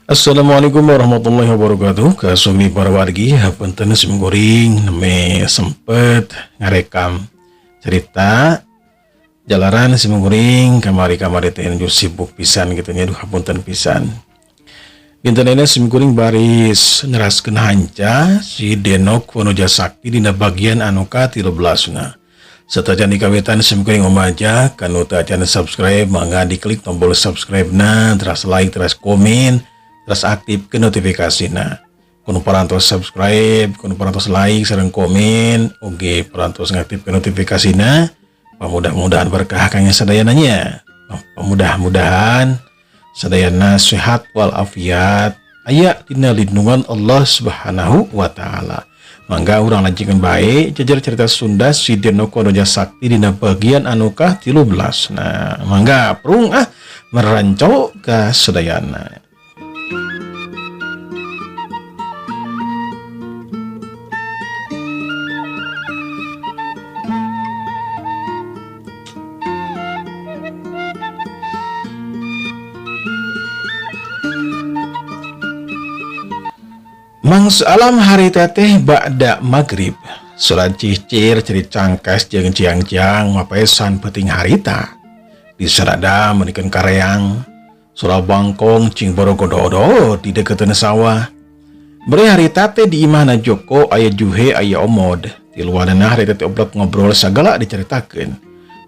Assalamualaikum warahmatullahi wabarakatuh. Kasumi para wargi, hapunten sim kuring nembe sempet ngarekam cerita jalaran sim kuring kamari-kamari teh nuju sibuk pisan gitu nya, aduh, hapunten pisan. Dinten ini sim kuring baris neraskeun hanca si Denok Wanoja Sakti dina bagian anu ka-13 na. Satacan dikawitan, sim kuring omaja kanu teu acan subscribe, mangga diklik tombol subscribe na, terus like, terus komen, terus aktif ke notifikasi. Nah, kudu parantos subscribe, kudu parantos like sareng komen, oke, parantos ngaktif ke notifikasi. Nah, mudah-mudahan berkah kangge sadayana nya. Mudah-mudahan sadayana sehat walafiat, aya dina lindungan Allah Subhanahu wa Taala. Mangga urang lanjutkeun bae jajar cerita Sunda si Denok Wanoja Sakti dina bagian anu ka-13. Nah, mangga prung ah meranco ka sadayana. Mangsa alam harita teh ba'da maghrib. Salat cicir cerit cangkas jeung ciang-ciang mapesan peuting harita. Di sarada meunikeun kareang. Sora bangkong cing borogododo di deketeun sawah. Bere harita teh di imahna Joko aya Juhe, aya Omod. Tiluanana harita teh oblek ngobrol, sagala dicaritakeun.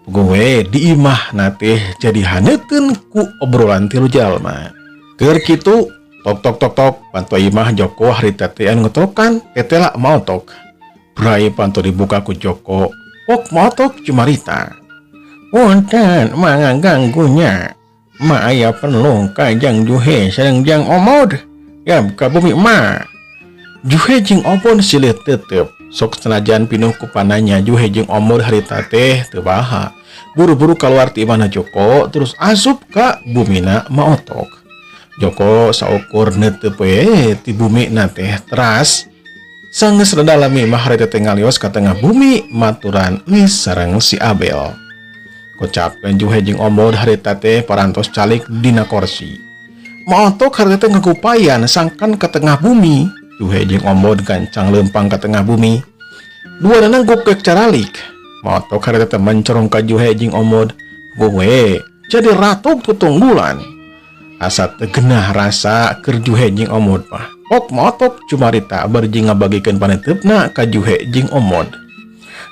Puguh we di imahna teh jadi haneuteun ku obrolan tilu jalma. Keur kitu, tok tok tok tok, panto imah Joko harita teh anu ngetokan tetela maotok. Brai panto dibuka ku Joko. Pok maotok cumarita. "Punten mangga ganggunya. Ma aya perlu ka Jang Juhe sareng Jang Omod. Ya ka bumi ma." Juhe jeung Omod silih tetep. Sok senajan pinuh ku pananya, Juhe jeung Omod harita teh teu baha. Buru-buru keluar ti imahna Joko terus asup ka bumina Maotok. Joko saukur neuteup we ti bumi na teh, teras sanggeus rada lami mah harita teh ngalios ka tengah bumi maturan Lis sareng si Abel. Kocapkeun Juhe jeung Omod harita teh parantos calik dina korsi. Maotok harita teh ngagupayan sangkan ke tengah bumi. Juhe jeung Omod gancang lempang ke tengah bumi. Duanana gokek caralik. Maotok harita teh mencorong ka Juhe jeung Omod. Gue jadi ratu tutunggulan. Asa teu genah rasa keur Juhe jeung Omod mah. Pok motok cumarita bari ngabagikeun paneuteup ka Juhe jeung Omod.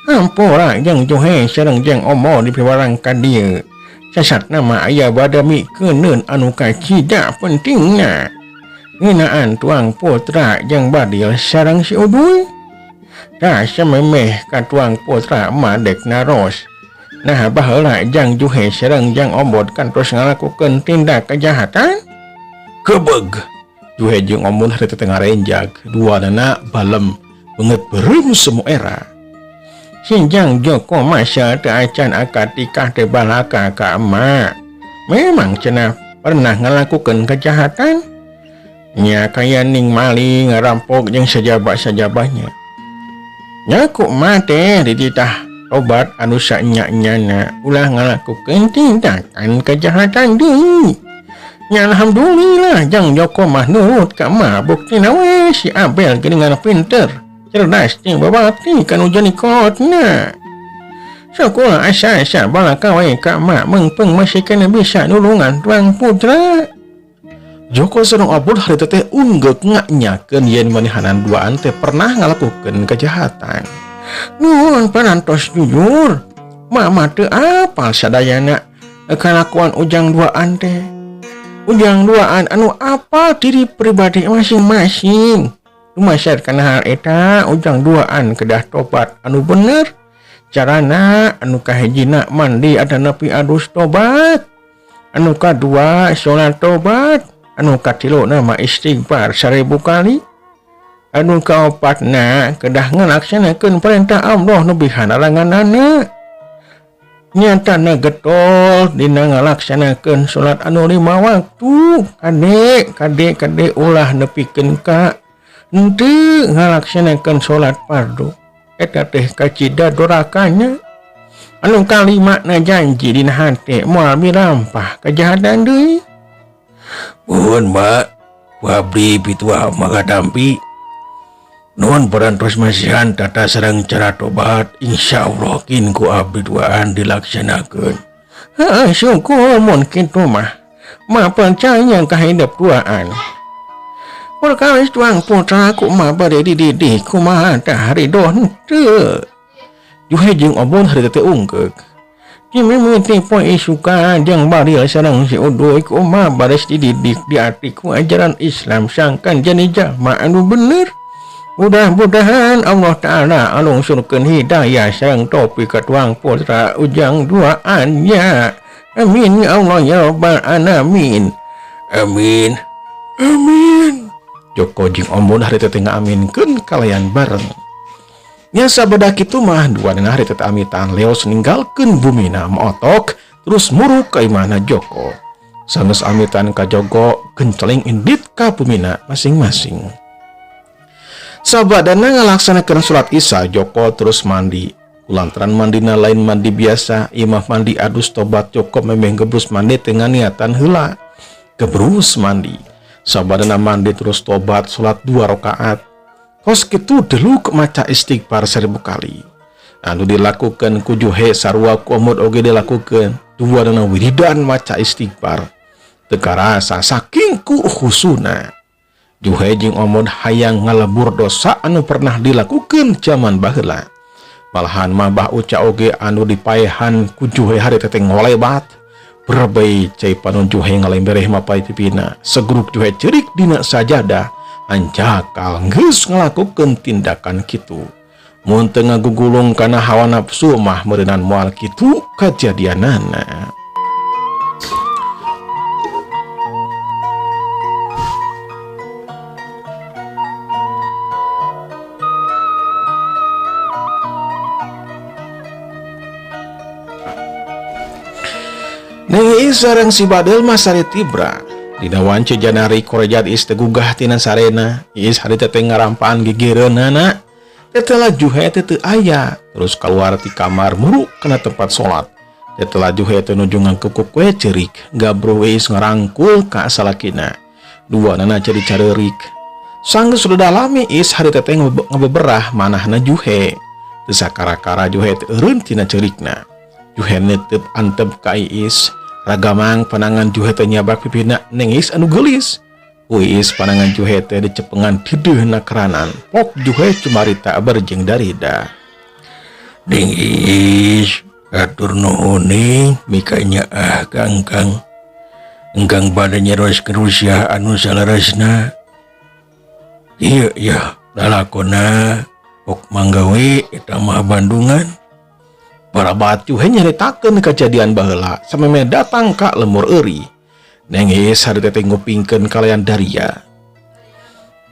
"Hampura Jang Juhe sareng Jang Omod dipiwarang ka dieu. Sasatna mah aya bade mikeuneun anu kacida pentingna. Ngeunaan tuang putra jeung Badil sareng si Uduy. Tah, samemeh ka tuang putra mah dek naros. Nah, baheula Jang Juhe sareng Jang Omod kantos ngalakukeun tindak kejahatan?" Gebeg. Juhe jeung Omod harita teh ngarenjag. Duanana balem beungeut beureum semu era. "Si Jang Joko masa teu acan akad tikah teh balaka ka emak. Memang cenah pernah ngalakukeun kejahatan? Nya kaya ning maling, ngarampok jeung sajaba-sajabanya. Nya ku emak teh dititah tobat anu saenya-enyana, ulah ngalakukeun tindakan kejahatan deui. Nya alhamdulillah Jang Joko mah nurut ka emak, buktina we si Abel geuningan pinter, cerdas jeung babakti kanu jadi kolotna. Sakola asa-asa balaka we ka emak, meungpeung masih keneh bisa nulungan tuang putra." Joko sareng Omod harita teh unggeuk nganyakeun yen manehanan duaan teh pernah ngalakukeun kejahatan. "Nuhun parantos jujur. Mama teu apal sadayana kalakuan ujang duaan teh. Ujang duaan anu apal diri pribadi masing-masing. Dumasar kana hal eta, ujang duaan kedah tobat anu bener. Carana anu kahijina mandi atanapi adus tobat. Anu kadua salat tobat. Anu katilu mah istighfar 1000 kali. Anu kaopatna kedah ngalaksanakeun perintah Allah nu bihanaranganana. Nyatana getol dina ngalaksanakeun salat anu lima waktu. Kade kade kade, ulah nepikeun ka henteu ngalaksanakeun salat fardu. Eta teh kacida dorakanya. Anu kalima na janji dina hate moal mirampah kejahatan deui." Nuhun, Mak. Ku abdi pituah mah katampi. Nuhun parantos masihan tata sareng cara tobat, insyaallah kin ku abdi duaan dilaksanakeun. Heeh, syukur mun kitu mah. Ma percaya ka hidep duaan. Perkawis tuang putra ku ma bade dididih kumaha tah rido henteu. Juhe jeung Obon harita teh ungkeuk. Ti mimiti poe isukan jeung Badil sareng si Uduy ku ma baris dididik diati ku ajaran Islam sangkan jadi jalma anu bener. Mudah-mudahan Allah Ta'ala alungsurkeun hidayah sareng taufik ka tuang putra Ujang duaan nya. Amin ya Allah ya Rabbal alamin. Amin. Amin. Joko jeung Ombon harita teh ngaaminkeun kalayan bareng. Nya sabada kitu mah duanana harita teh amitan leos ninggalkeun bumina Maotok terus muruk ka imahna Joko. Sanggeus amitan ka Joko genceling indit ka bumina masing-masing. Sabadana ngalaksanakeun salat Isya Joko terus mandi. Kulantaran mandina lain mandi biasa, ieu mah mandi adus tobat Joko memeh gebrus mandi teh nganiatan heula. Gebrus mandi. Sabadana mandi terus tobat salat 2 rakaat. Kos kitu deluk maca istighfar 1000 kali. Anu dilakukeun ku Juhe sarua ku Omod oge dilakukeun. Duanana wiridan maca istighfar. Teu karasa saking ku khusuna. Juhe jeung Omod hayang ngalebur dosa anu pernah dilakukeun jaman baheula. Malahan mah Bah Uca oge anu dipaehan ku Juhe harita teh ngolebat. Berbei cai panon Juhe ngalembereh mapai pipina. Segruk Juhe ceurik dina sajadah. Anjakal geus ngalakukeun tindakan kitu. Mun teu ngagugulung kana hawa nafsu mah meureunan moal kitu kajadianana. Neng Iis sareng si Badel mah sare tibra. Dina wance janari korejat Iis teh gugah tina sarena. Iis harita teh ngarampaan gigireunana. Tetela Juhe teh teu aya. Terus keluar ti kamar muruk kana tempat salat. Tetela Juhe teh nuju ngangkukuk we ceurik. Gabruh Iis ngarangkul ka salakina. Duanana jadi careurik. Sanggeus rada lami Iis harita teh ngabeberah manahna Juhe. Teu sakara-kara Juhe teh eureun tina ceurikna. Juhe netep antep ka Iis. Ragamang panangan Juhe teh nyabak pipina Neng Iis anu geulis. Ku Iis panangan Juhe teh dicepengan dideuhna keranan. Pok Juhe cumarita berjeng darida. Neng Iis, atur nuhun ning mikanya ah kangkang. Engkang bade nyeroskeun rusiah anu salarasna. Ieu ya lalakona pok manggawe eta mah Bandungan. Barabat Juhe nyaritakeun kajadian baheula samemeh datang ka lemur euri. Neng Iis harita teh ngupingkeun kalayan daria.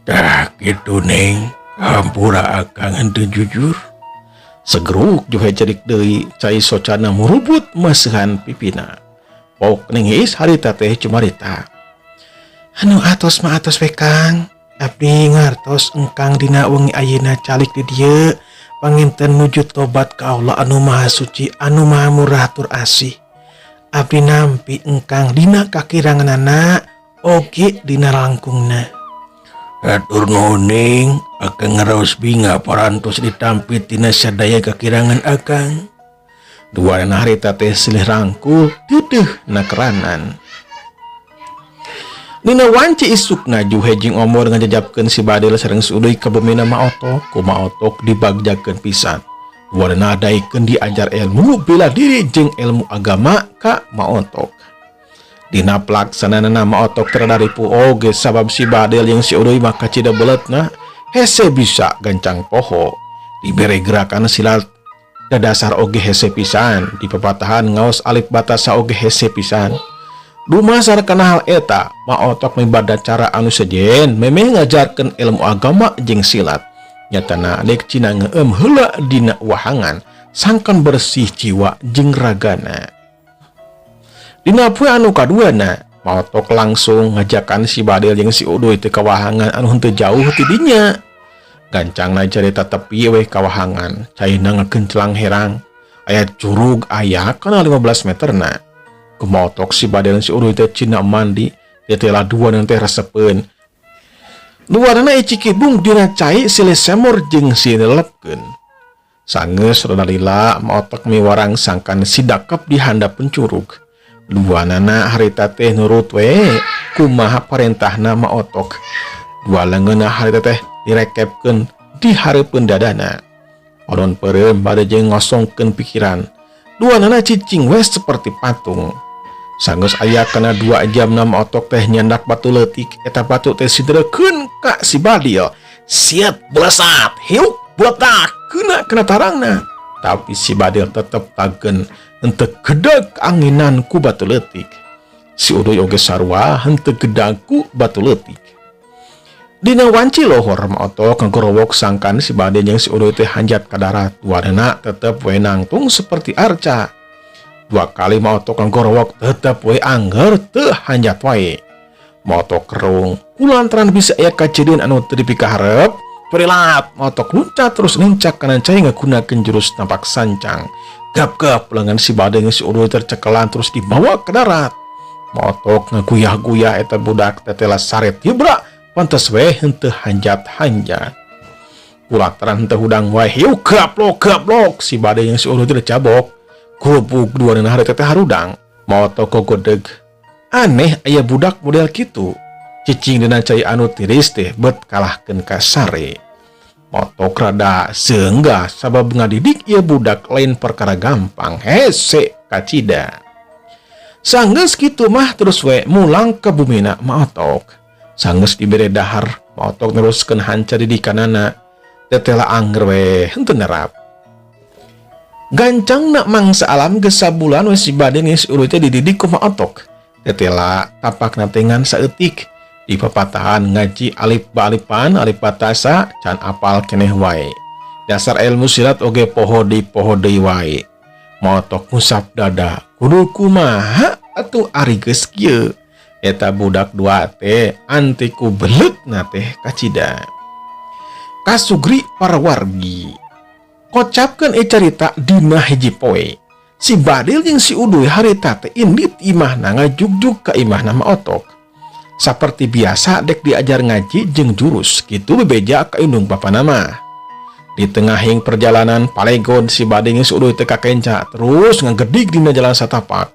Tah kitu Neng, hampura akang henteu jujur. Segeruk Juhe cerik deui, cai socana murubut maseuhan pipina. Pok Neng Iis harita teh cumarita. Anu atos mah atos we Kang. Abdi ngartos engkang dina wengi ayeuna calik di dieu panginten nuju tobat ka Allah anu Maha Suci anu Maha Murah tur Asih. Abdi nampi engkang dina kakiranganana oge dina langkungna. Atur nuhun Ning, akang ngaraos binga parantos ditampi tina sadaya kakirangan akang. Duanana harita teh silih rangkul deudeuh nakeranan. Dina wanci isukna Juhe jeung Omor ngajajabkeun si Badil sareng si Uduy ka bumina Maotok, ku Maotok dibagjakeun pisan. Duanana daekeun diajar ilmu bela diri jeung ilmu agama ka Maotok. Dina pelaksanana Maotok terdaripu oge sabab si Badil jeung si Uduy mah kacida beuleutna hese bisa gancang poho. Dibere gerakan silat dadasar oge hese pisan, di pepatahan ngaos alif batasa oge hese pisan. Dumasar kana hal eta, Maotok mibada cara anu sejen memeh ngajarkeun ilmu agama jeung silat. Nyatana dek cina ngeem heula dina wahangan, sangkan bersih jiwa jeung ragana. Dina poe anu kaduana, Maotok langsung ngajakan si Badil jeung si Uduy teh ka wahangan anu henteu jauh ti dinya. Gancangna carita tepi weh ka wahangan, caina ngagencelang herang. Aya curug aya kana 15 meterna. Kumaotok si Badil si Uduy teh cina mandi, tetela dua teh resepeun. Duanana icikibung dina cai silih semor jeung silih lelepkeun. Sanggeus rada lila Ma Otok miwarang sangkan sidakep di handapeun curug. Duanana harita teh nurut we kumaha parentahna Ma Otok. Dua leungeunna harita teh direkepkeun di hareupeun dadana. Onon peureum bade jeung ngosongkeun pikiran. Duanana cicing we seperti patung. Sanggeus aya kana 2 jamna Ma Otok teh nyandak batu leutik, eta batu teh siderekeun ka si Badil. Siat belesat, hiuk botak kena kena tarangna. Tapi si Badil tetep tagen, henteu gedag anginan ku batu leutik. Si Uduy oge sarua henteu gedag ku batu leutik. Dina wanci lohor Ma Otok ngagorowok sangkan si Badil jeung si Uduy teh hanjat ka darat. Duanana tetep we nangtung seperti arca. 2 kali Ma Otok ngagorowok tetep we angger teu hanjat wae. Ma Otok kerung kulantaran bisa aya kajadian anu teu dipikaharep. Perilat Ma Otok luncat terus nincak kana cai ngagunakeun jurus napak sancang. Gap-gap lengan si Badil jeung si Uduy tercekelan terus dibawa ke darat. Ma Otok ngaguyah-guyah eta budak tetela saret hibra pantes we henteu hanjat-hanjat. Kulantaran henteu hudang wae hiu gaplok gaplok si Badil jeung si Uduy teh dicabok. Gubuk dua dina hari teteh harudang. Ma Otok gogodeg. Aneh aya budak model kitu. Cicing dina cai anu tiris teh bet kalahkeun ka sare. Ma Otok rada seunggah sabab ngadidik ieu budak lain perkara gampang, hese kacida. Sanggeus kitu mah terus we mulang ke bumina Ma Otok. Sanggeus dibere dahar, Ma Otok neruskeun hanca didikanana. Tetela angger we henteu nerap. Gancangna mangsa alam geus sabulan we si Badil geus uruy teh dididik ku Ma Otok. Tetela tapakna teh ngan saeutik. Di papatahan ngaji alif ba alipan alif batasa can apal keneh wae. Dasar ilmu silat oge poho di poho deui wae. Ma Otok ngusap dada, kudu kumaha atuh ari geus kieu. Eta budak dua teh anti ku beleutna teh kacida. Kasugri para wargi. Kocapkeun e carita dina hiji poe. Si Badil jeung si Uduy harita teh indit imahna ngajugjug ka imahna Ma Otok. Saperti biasa dek diajar ngaji jeung jurus kitu bebeja ka indung bapana mah. Di tengahing perjalanan palegon si Badil jeung si Uduy teh kakenca terus ngagedig dina jalan satapak.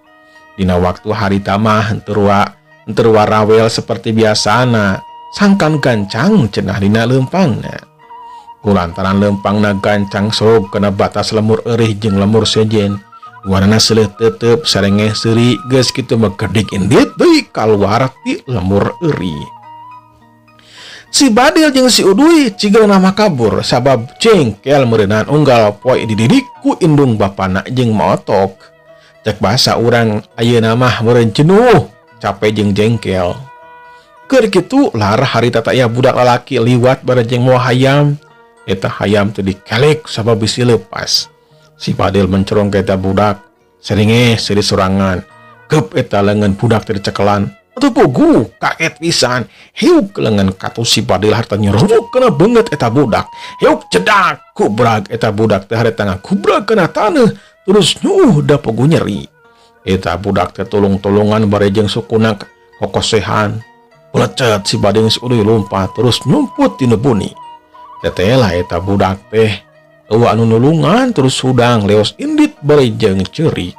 Dina waktu harita mah henteu rawel seperti biasana, sangkan gancang cenah dina leumpangna. Kulantaran leumpangna gancang sorog kana batas lemur eurih jeung lemur sejen. Warna seuleuh tetep sarengeh seuri geus kitu mah gedig indit deui kaluar ti lemur eurih. Si Badil jeung si Uduy ciga nama kabur sabab jengkel meureunan unggal poe dididik ku indung bapana jeung Ma Otok. Cek bahasa urang ayeuna mah meureun jenuh, capek jeung jengkel. Keur kitu lar harita teh aya budak lalaki liwat bare jeung moal hayam. Eta hayam teh dikelek sabab bisi leupas. Si Badil mencorong ke eta budak, seringe seuri sorangan. Gep eta leungeun budak teh dicekelan. Atuh pugu kaget pisan. Hiuk leungeun katuh si Badil harta nyeruduk kana beungeut eta budak. Hiuk cedak kubrag eta budak teh harita ngakubrag kana taneuh terus nyuh da pugu nyeri. Eta budak teh tulung-tulungan bare jeung sukuna kokosehan. Lecet si Badil geus uduy lompat terus nyumput dina buni. Tetelah eta budak teh eueuh anu nulungan terus hudang leos indit bare jeung ceurik.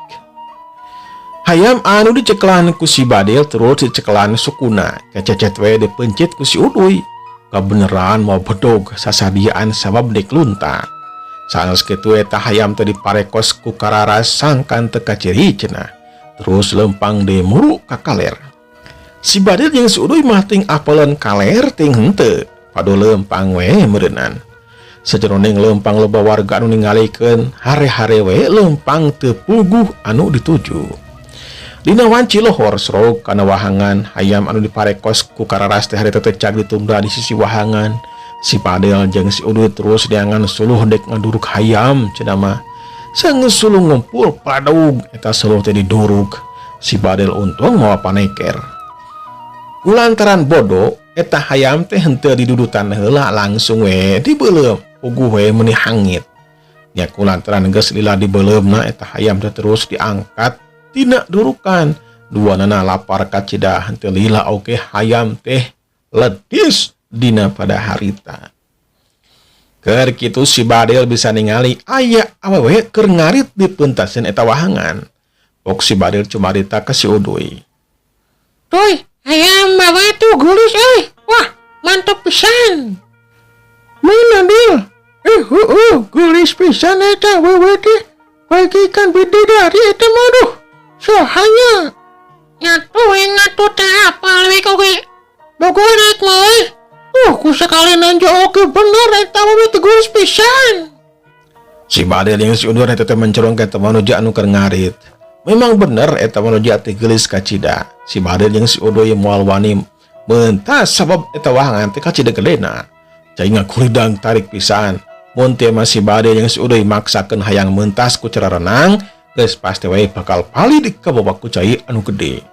Hayam anu dicekelan ku si Badil terus dicekelan sukuna, kececet we dipencit ku si Uduy. Kabeneran mau bedog sasadiaan sabab dek lunta. Sanes kitu eta hayam teh diparekos ku kararas sangkan teu kaciri cenah. Terus lempang deui muru ka kaler. Si Badil jeung si Uduy mah ting apeleun kaler ting henteu, padu lempang we meureunan. Sajeroning lempang loba warga anu ningalikeun, hare-hare we lempang teu puguh anu dituju. Dina wanci lohor sorog kana wahangan, hayam anu diparekos ku kararas teh harita teh cag ditunda di sisi wahangan. Si Padel jeung si Uduy terus diangan suluh dek ngaduruk hayam cenah mah. Sanggeus suluh ngumpul padug eta suluh teh diduruk. Si Badil untung mawa paneker. Kulantaran bodoh eta hayam teh henteu didudutan heula langsung we dibeuleum. Puguh we meuni hangit. Nya kulantaran geus lila dibeuleumna eta hayam teh terus diangkat tina durukan. Duanana lapar kacida henteu lila oge hayam teh ledis Dina pada harita. Keur kitu si Badil bisa ningali aya awewe keur ngarit di peuntaseun eta wahangan. Pok si Badil cumarita ka si Uduy. Tuy, aya awewe tuh geulis euy. Wah, mantep pisan. Mana Dil? Eh, heueuh, geulis pisan eta awewe teh. Bagaikan bidadari eta mah duh. Sohanya. Nyatu we ngatu teh apal we oge. Bogoh rek mah we. Ku sekali nanja oge bener eta awewe teh geulis pisan. Si Badil jeung si Uduy eta teh mencorong ka eta manuja anu keur ngarit. Memang bener eta manuja teh geulis kacida. Si Badil jeung si Uduy moal wani mentas sabab eta wahangan teh kacida gedena. Cai ngakulidang tarik pisan. Mun teh mah si Badil jeung si Uduy maksakeun hayang mentas ku cara renang, geus pasti wae bakal palid kabawa ku cai anu gede.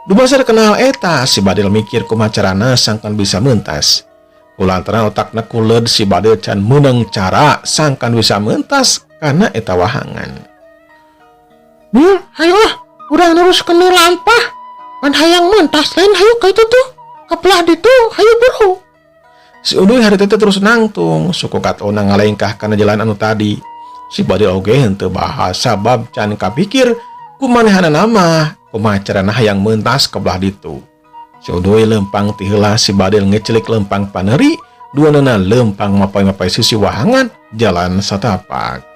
Dumasar kenal eta, si Badil mikir kumaha carana sangkan bisa mentas. Kulantaran otakna kuleud si Badil can meunang cara sangkan bisa mentas kana eta wahangan. Bil, hayu ah, urang neruskeun lampah. Pan hayang mentas lain hayu ka itu tuh. Ka belah ditu, hayu buru. Si Uduy harita teh terus nangtung, suku katona ngalengkah kana jalan anu tadi. Si Badil oge henteu bahas sabab can kapikir kumanehanana mah, kumaha carana hayang mentas ka belah ditu. Si Uduy lempang ti heula si Badil ngecelik lempang paneri, duanana lempang mapay-mapay sisi wahangan jalan satapak.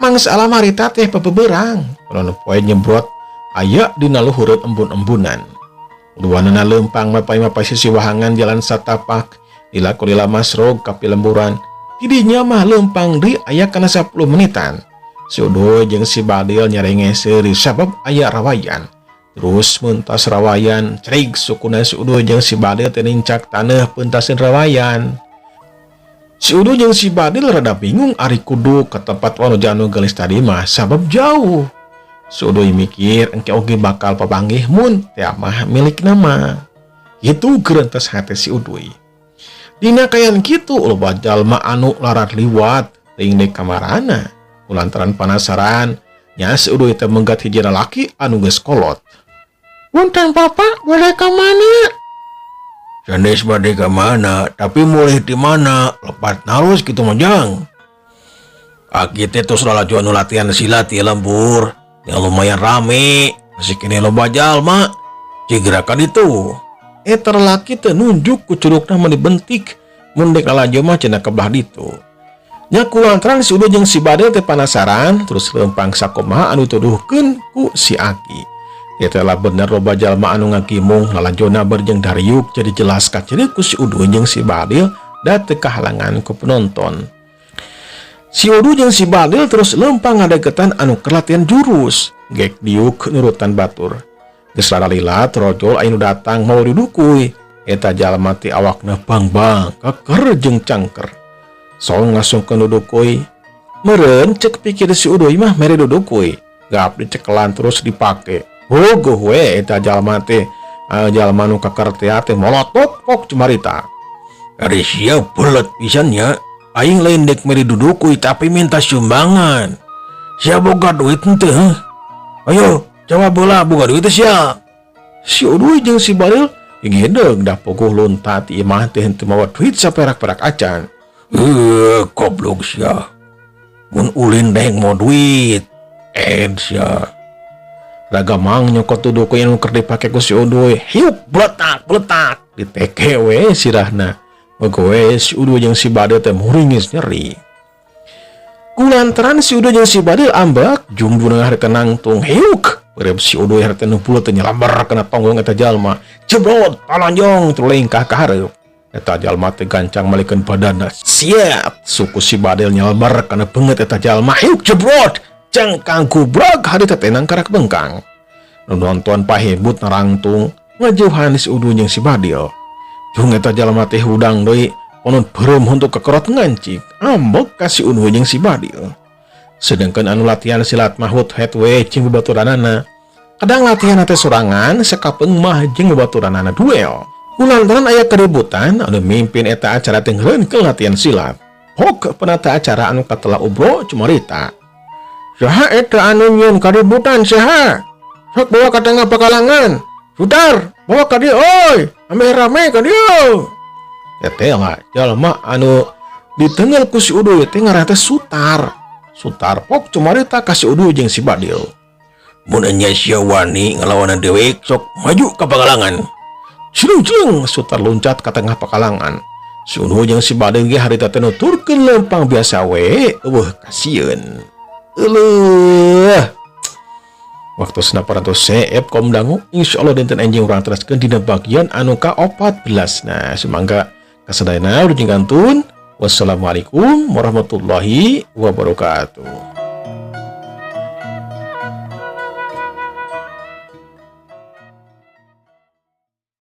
Mangsa alam harita teh pebeberang, kono poe nyebrot aya dina luhureun embun-embunan. Duanana lempang mapay-mapay sisi wahangan jalan satapak, lila kulila masrog ka pilemburan. Tidinya mah lempang deui aya kana 10 menitan. Si Uduy jeung si Badil nyarenge seuri sabab aya rawayan. Terus mentas rawayan, cerig sukuna si Uduy jeung si Badil teh nincak taneuh peuntaseun rawayan. Si Uduy jeung si Badil rada bingung ari kudu ka tempat wanoja anu geulis tadi mah sabab jauh. Si Uduy mikir engke oge bakal papanggih mun teh mah milik nama. Kitu geurentes hate si Uduy. Dina kayan kitu loba jalma anu larat liwat teuing deui kamarana. Kulantaran panasaran, nya si Uduy teh menggat hiji lalaki anu geus kolot. Punten Bapak, boleh ka mana? Sanes bade ka mana, tapi mulih di mana? Lepat narus kitu mah jang. Aki teh tos lalajo anu latihan silat ieu lembur. Yang lumayan rame, masih kene loba jalma. Cik gerakan itu. Eta lalaki teh nunjuk ku curugna mah dibentik. Mun dek lalajo mah cenah ka belah ditu. Nya kulantaran si Uduy jeung si Badil teh panasaran, terus lempang sakumaha anu dituduhkeun ku si Aki. Eta lah bener loba jalma anu ngakimung lalajona berjeng dariuk jadi jelas kaciri ku si Uduy jeung si Badil da teu kahalangan ku penonton. Si Uduy jeung si Badil terus lempang ngadeukeutan anu keur latihan jurus, gek diuk nurutan batur. Geus lalila trojol anu datang mau didukui. Eta jalma teh awakna bang-bang keker jeung cangker. Song ngasungkeun dudukui. Meureun cek pikir si Uduy mah mere dudukui. Gap dicekelan terus dipake. Bogoh we eta jalma teh. Jalma nu keker teh teh molotot pok cumarita. Ari sia belet pisan nya. Aing lain dek mere dudukui tapi minta sumbangan. Sia boga duit henteu heuh? Ayo jawab heula boga duit teh sia. Si Uduy jeung si Badil gigedeg dah pogoh lunta ti imah teh henteu mawa duit saperak-perak acan. Goblok sia. Mun ulin deng mau duit. Ed sia. Ragamang nyokot dudukui anu keur dipake ku si Uduy. Hiup bletak bletak diteke we sirahna. Moga we si Uduy jeung si Badil teh muringis nyeri. Kulantaran si Uduy jeung si Badil ambek jumbu harita nangtung hiuk. Beureum si Uduy harita nu puluh teh nyelambar kana tonggong eta jalma. Jebrot talanjong tulengkah ka hareup. Eta jalma teh gancang malikeun badanna. Siap suku si Badil nyelambar kana beungeut eta jalma. Hiuk jebrot cangkang gubrag harita teh nangkarak bengkang. Nu nonton pahebut narangtung ngajauhan si Uduy jeung si Badil. Jung eta jalma teh hudang deui konon beureum huntu kekerot ngancik. Ambek ka si Uduy jeung si Badil. Sedangkan anu latihan silat mah hut het we jeung babaturanana. Kadang latihan teh sorangan sakapeung mah jeung babaturanana duel. Kulantaran aya keributan anu mimpin eta acara teh ngeureunkeun latihan silat. Hok penata acara anu katela ubro cumarita. Saha eta anu nyieun kaributan saha? Sok bawa ka tengah pekalangan. Sutar, bawa ka dieu oi. Ameh rame ka dieu. Teteh jalma anu ditenggel ku si Uduy teh ngaranna teh Sutar. Sutar pok cumarita ka si Uduy jeung si Badil. Mun enya sia wani ngalawanan dewek, sok maju ka pakalangan. Cilung-cilung Sutar loncat ka tengah pakalangan. Si Uduy jeung si Badil ge harita teh nuturkeun lempang biasa we, euweuh kasieun. Euleuh. Waktu parantos seep, kaum dangu, insyaallah dinten enjing urang teraskeun dina bagian anu ka-14. Nah, sumangga kasadayana wilujeng kantun. Wassalamualaikum warahmatullahi wabarakatuh.